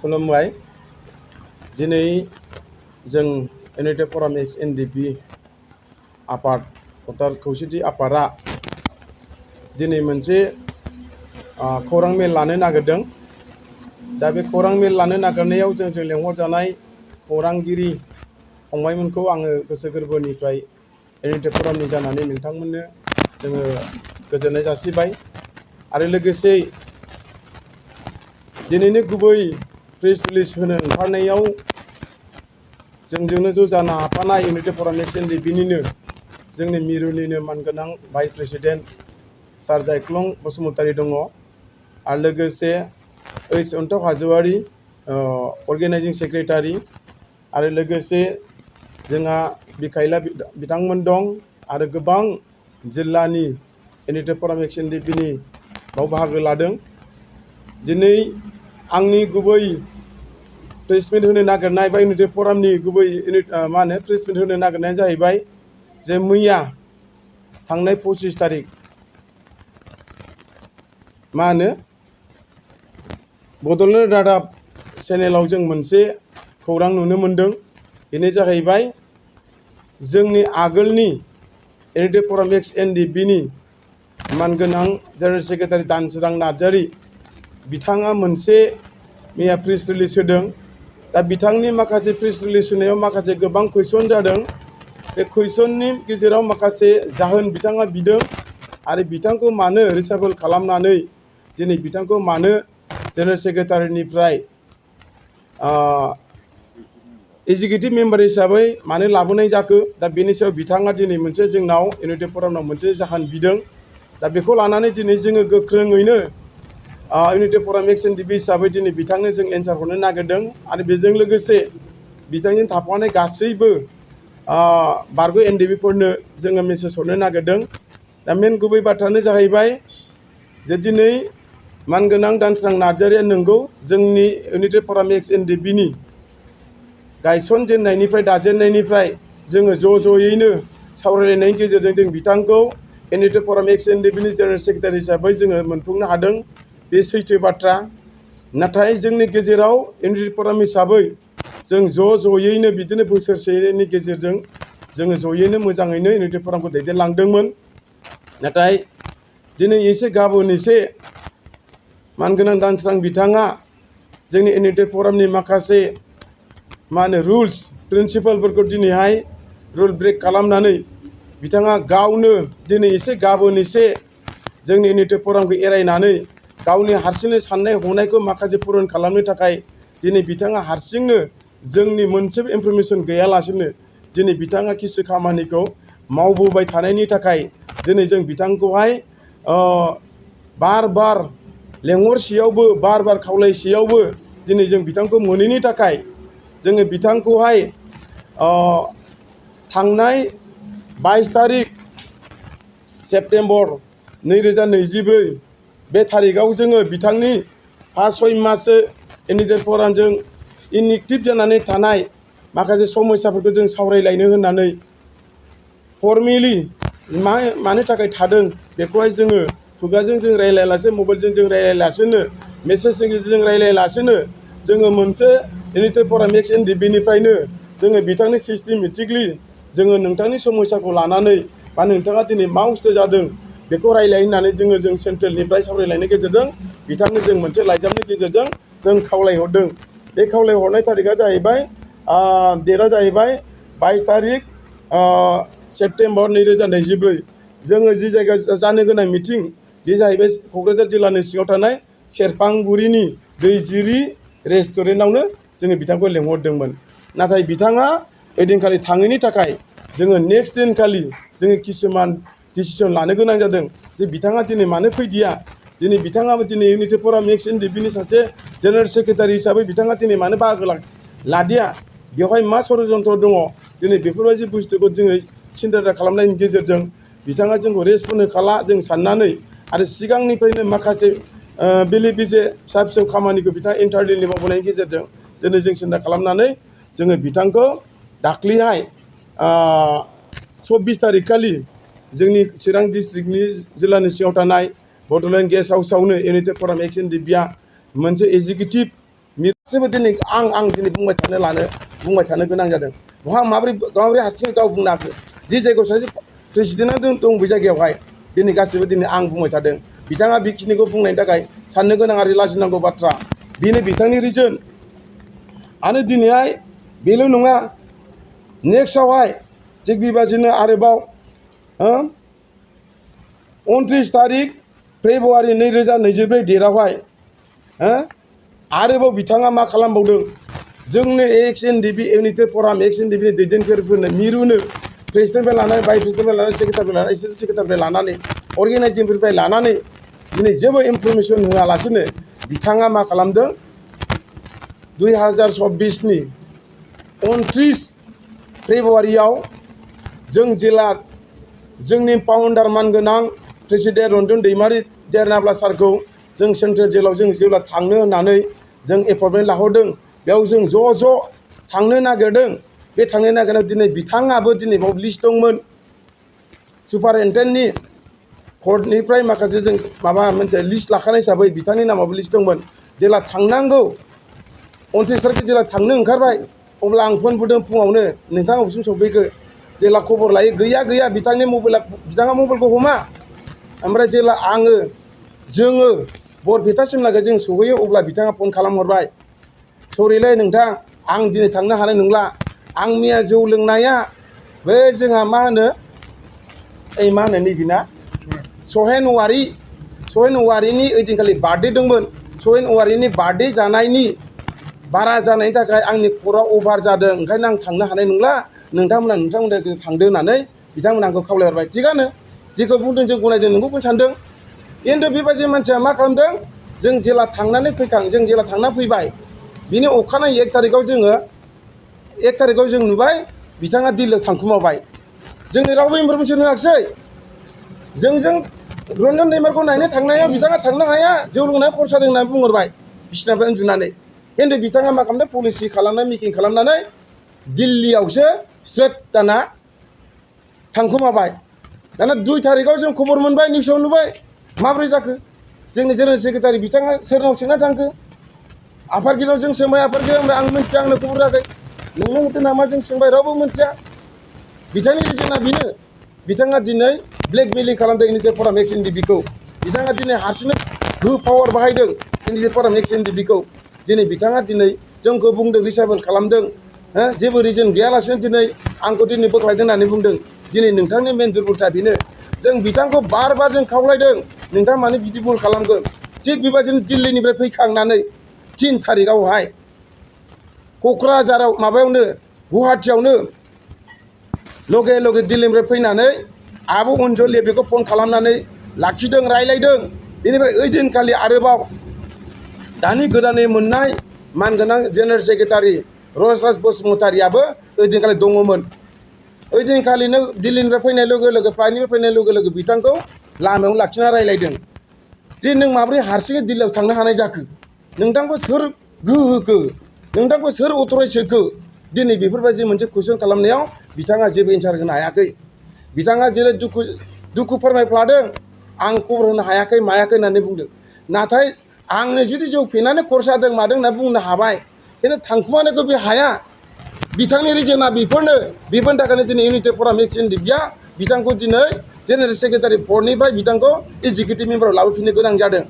खुलुमबाय दिनै जों इउनाइटेड फराम एक्स एनडिपि आफाद भटार खौसेथि आफादा दिनै मोनसे खौरां मेल लानो नागिरदों। दा बे खौरां मेल लानो नागिरनायाव जों लेंहरजानाय खौरांगिरि फंबायमोनखौ आङो गोसो गोरबोनिफ्राय इउनाइटेड फरामनि जानानै नोंथांमोननो जोङो गोजोननाय जासिबाय। आरो लोगोसे दिनैनि गुबै प्रेस रिलिज होनो ओंखारनायाव जोंजोंनो ज' जानो हाफानाय इउनाइटेड फराम एक्स एनडिपिनिनो जोंनि मिरुनिनो मानगोनां भाइस प्रेसिडेन्ट सार जायख्लं बसुमतारी दङ आरो लोगोसे ओइस अन्थाव हाज'वारि अर्गेनाइजिं सेक्रेटारि आरो लोगोसे जोंहा बिखायला बिथांमोन दं आरो गोबां जिल्लानि इउनाइटेड फराम एक्स एनडिपिनि बाव बाहागो लादों। दिनै आंनि गुबै प्रेसमिट होनो नागिरनाय बा इउनाइटेड फरामनि गुबै प्रेसमिट होनो नागिरनायानो जाहैबाय जे मैया थांनाय 25 तारिख बड'लेण्ड रादाब चेनेलाव जों मोनसे खौरां नुनो मोनदों। बेनो जाहैबाय जोंनि आगोलनि इउनाइटेड फराम एक्स एनडिपिनि मानगोनां जेनेरेल सेक्रेटारि दानसोरां नार्जारि बिथाङा मोनसे मैया प्रेस रिलिज होदों। दा बिथांनि माखासे प्रेस रिलिज होनायाव माखासे गोबां कुइसन जादों। बे कुइसननि गेजेराव माखासे जाहोन बिथाङा बिदों आरो बिथांखौ मानो रिसाफल खालामनानै दिनै बिथांखौ मानो जेनेरेल सेक्रेटारिनिफ्राय एग्जिकिउटिभ मेम्बार हिसाबै मानो लाबोनाय जाखो। दा बेनि सायाव बिथाङा दिनै मोनसे जोंनाव इउनाइटेड फरामनाव मोनसे जाहोन बिदों। दा बेखौ लानानै दिनै जोङो गोख्रोङैनो इउनाइटेड फराम एक्स एनडिपि हिसाबै दिनै बिथांनो जों एन्सार हरनो नागिरदों आरो बेजों लोगोसे बिथांजों थाफानाय गासैबो बारग' एनडिपिफोरनो जोङो मेसेज हरनो नागिरदों। दा मेन गुबै बाथ्रायानो जाहैबाय जे दिनै मानगोनां दानसोरां नार्जारिया नंगौ जोंनि इउनाइटेड फराम एक्स एनडिपिनि गायसनजेननायनिफ्राय दाजेननायनिफ्राय जोङो ज'यैनो सावरायलायनायनि गेजेरजों जों बिथांखौ इउनाइटेड फराम एक्स एनडिपिनि जेनेरेल सेक्रेटारि हिसाबै जोङो मोनफुंनो हादों। बे सैथो बाथ्रा। नाथाय जोंनि गेजेराव इउनाइटेड फराम हिसाबै जों ज'यैनो बिदिनो बोसोरसेनि गेजेरजों जोङो ज'यैनो मोजाङैनो इउनाइटेड फरामखौ दैदेनलांदोंमोन। नाथाय दिनै एसे गाबोन एसे मानगोनां दानसोरां बिथाङा जोंनि इउनाइटेड फरामनि माखासे रुल्स प्रिन्सिपालफोरखौ दिनैहाय रुल ब्रेक खालामनानै बिथाङा गावनो दिनै एसे गाबोन एसे जोंनि इउनाइटेड फरामखौ एरायनानै गावनि हारसिंनो साननाय हनायखौ माखासे पुरन खालामनो थाखाय दिनै बिथाङा हारसिंनो जोंनि मोनसेबो इनफरमेसन गैयालासेनो दिनै बिथाङा किसु खामानिखौ मावबोबाय थानायनि थाखाय दिनै जों बिथांखौहाय बार बार लेंहरसेयावबो बार बार खावलायसेयावबो दिनै जों बिथांखौ मोनैनि थाखाय जोङो बिथांखौहाय थांनाय 22 तारिख सेप्तेम्बर 2024 बे थारिखआव जोङो बिथांनि 5-6 माससो इउनाइटेड फरामजों इनएक्टिभ जानानै थानाय माखासे समस्याफोरखौ जों सावरायलायनो होननानै फर्मेलि मानो थाखाय थादों बेखौहाय जोङो खुगाजों जों रायलायालासे मबाइलजों जों रायलायालासेनो मेसेजनि गेजेरजों रायलायालासेनो जोङो मोनसे इउनाइटेड फराम एक्स एनडिपिनिफ्रायनो जोङो बिथांनि सिस्टेमेटिकलि जोङो नोंथांनि समस्याखौ लानानै बा नोंथाङा दिनै मा बुस्थु जादों बेखौ रायलाय होननानै जों सेन्ट्रेलनिफ्राय सावरायलायनायनि गेजेरजों बिथांनो जों मोनसे लाइजामनि गेजेरजों जों खावलायहरदों। बे खावलायहरनाय तारिखआ जाहैबाय डेटआ जाहैबाय 22 तारिख सेप्तेम्बर 2024। जोङो जि जायगायाव जानो गोनां मिटिं बे जाहैबाय क'क्राझार जिल्लानि सिङाव थानाय सेरफांगुरिनि दैजिरि रेस्टुरेन्टआवनो जोङो बिथांखौ लेंहरदोंमोन। नाथाय बिथाङा ओइदिनखालि थाङैनि थाखाय जोङो नेक्स्ट दिनखालि जोङो किसुमान डिसिसन लानो गोनां जादों जे बिथाङा दिनै मानो फैदिया। दिनै बिथाङाबो दिनै इउनाइटेड फराम एक्स एनडिपिनि सासे जेनेरेल सेक्रेटारि हिसाबै बिथाङा दिनै मानो बाहागो लादिया बेवहाय मा षड़यन्त्र दङ। दिनै बेफोरबायदि बुस्थुखौ जोङो सिन्था खालामनायनि गेजेरजों बिथाङा जोंखौ रेसपन्ड होखाला जों साननानै आरो सिगांनिफ्रायनो माखासे बेले बेजे फिसा फिसौ खामानिखौ बिथाङा इन्टारनेलि मावबोनायनि गेजेरजों दिनै जों सिन्था खालामनानै जोङो बिथांखौ दाख्लैहाय 24 तारिख खालि जोंनि चिरां डिस्ट्रिक्टनि जिल्लानि सिङाव थानाय बड'लेण्ड गेस्ट हाउसआवनो इउनाइटेड फराम एक्स एनडिपिआ मोनसे एग्जिकिउटिभ गासैबो दिनै आं दिनै बुंबाय थानो गोनां जादों बहा माबोरै हारसिङै गाव बुंनो हाखो जि जायगायाव सासे प्रेसिडेन्टआ दं बे जायगायावहाय दिनै गासैबो दिनै आं बुंबाय थादों बिथाङा बेखिनिखौ बुंनायनि थाखाय साननो गोनां आरो लाजिनांगौ बाथ्रा बेनो बिथांनि रिजन आरो दिनैहाय बेल' नङा नेक्स्टआवहाय थिग बेबादिनो आरोबाव 29 तारिख फेब्रुवारि 2024 डेटआवहाय आरोबाव बिथाङा मा खालामबावदों जोंनो XNDP इउनिटेड फराम XNDP नि दैदेनगिरिफोरनो मिरुनो प्रेसिडेन्टनिफ्राय लानानै भाइस प्रेसिडेन्टनिफ्राय लानानै सेक्रेटारिनिफ्राय लानानै एसिस्टेन्ट सेक्रेटारिनिफ्राय लानानै अर्गेनाइजिंनिफ्राय लानानै दिनै जेबो इनफरमेसन होआलासिनो बिथाङा मा खालामदों 2024 नि 29 फेब्रुवारियाव जों जेला जोंनि फाउन्डार मानगोनां प्रेसिडेन्ट रन्जन दैमारि देरनाब्ला सारखौ जों सेन्ट्रेल जेलाव जों जेब्ला थांनो होननानै जों एपइन्टमेन्ट लाहरदों बेयाव जों ज' थांनो नागिरदों बे थांनो नागिरनायाव दिनै बिथाङाबो दिनै बाव लिस्ट दंमोन सुपारिनटेन्डेन्टनि कर्टनिफ्राय माखासे जों माबा मोनसे लिस्ट लाखानाय हिसाबै बिथांनि नामाबो लिस्ट दंमोन जेला थांनांगौ 29 तारिख जेला थांनो ओंखारबाय अब्ला आं फन बुदों फुङावनो नोंथाङा अबेसिम सफैखो जेला खबर लायो गैया बिथाङा मबाइलखौ हमा ओमफ्राय जेला जोङो बरपेटासिम लागै जों सहैयो अब्ला बिथाङा फन खालामहरबाय सरिलै नोंथां आं दिनै थांनो हानाय नंला आं मैया जौ लोंनाया बै जोंहा मा होनो नैबेना सहेन औवारिनि ओइदिनखालि बार्थडे दंमोन सहेन औवारिनि बार्थडे जानायनि बारा जानायनि थाखाय आंनि खर'आ अभार जादों ओंखायनो आं थांनो हानाय नंला नोंथांमोना थांदो होननानै बिथांमोना आंखौ खावलायहरबाय थिगानो जेखौ बुंदों जों गनायदों नोंखौबो सानदों खिन्थु बेबायदि मानसिया मा खालामदों जों जेला थांनानै फैबाय बिनि अखानायै 1 तारिखआव जों नुबाय बिथाङा दिल्लीयाव थांखुमाबाय जोंनि रावबो इनफरमेसन होआखिसै जों रन्जन दैमारिखौ नायनो थांनायाव बिथाङा थांनो हाया जौ लोंनाया खरसा जादों होननानै बुंहरबाय बिसिनानिफ्राय उन्दुनानै खिन्थु बिथाङा मा खालामदों पलिसि खालामनानै मिटिं खालामनानै दिल्लीयावसो स्ट्रेट दाना थांखुमाबाय दाना 2 तारिखआव जों खबर मोनबाय निउसाव नुबाय माब्रै जाखो जोंनि जेनेरेल सेक्रेटारि बिथाङा सोरनाव सोंना थांखो आफादगिरिनाव जों सोंबाय आफादगिरि होनबाय आं मिथिया आंनो खबर होआखै नोंनो होदों नामा जों सोंबाय रावबो मिथिया बिथांनि रिजना बेनो बिथाङा दिनै ब्लेकमेलिं खालामदों इउनिटेड फराम XNDP-खौ बिथाङा दिनै हारसिंनो पावार बाहायदों इउनिटेड फराम XNDP-खौ दिनै बिथाङा दिनै जोंखौ बुंदों रिसाइबल खालामदों जेबो रिजन गैयालासेनो दिनै आंखौ दिनै बोख्लायदों होननानै बुंदों दिनै नोंथांनि मेन दुर्बलथा बेनो जों बिथांखौ बार जों खावलायदों नोंथाङा मानो बिदि भुल खालामगोन थिग बेबायदिनो दिल्लीनिफ्राय फैखांनानै 3 तारिखआवहाय क'क्राझाराव गुवाहाटियावनो लगे दिल्लीनिफ्राय फैनानै आब' अनजलिया बेखौ फन खालामनानै लाखिदों रायलायदों बेनिफ्राय ओइदिनखालि आरोबाव दानि गोदानै मोननाय मानगोनां जेनेरेल सेक्रेटारि रजराज बसुमतारियाबो ओइदिनखालि दङमोन ओइदिनखालिनो दिल्लीनिफ्राय फैनाय लोगो फ्लाइटनिफ्राय फैनाय लोगो बिथांखौ लामायाव लाखिना रायलायदों जे नों माबोरै हारसिङै दिल्लीयाव थांनो हानाय जाखो नोंथांखौ सोर गोहो होखो नोंथांखौ सोर अथराइज होखो दिनै बेफोरबायदि मोनसे कुइसन खालामनायाव बिथाङा जेबो एन्सार होनो हायाखै बिथाङा जेरै दुखु फोरमायफ्लादों आं खबर होनो हायाखै मायाखै होननानै बुंदों नाथाय आंनो जुदि जौ फेनानै खरसा जादों मादों होनना बुंनो हाबाय खिन्थु थांखुमानायखौ बे हाया बिथांनि रिजना बेफोरनि थाखायनो दिनै इउनिटेड फराम XNDP-आ बिथांखौ दिनै जेनेरेल सेक्रेटारि बर्डनिफ्राय बिथांखौ एग्जिकिउटिभ मेम्बाराव लाबोफिननो गोनां जादों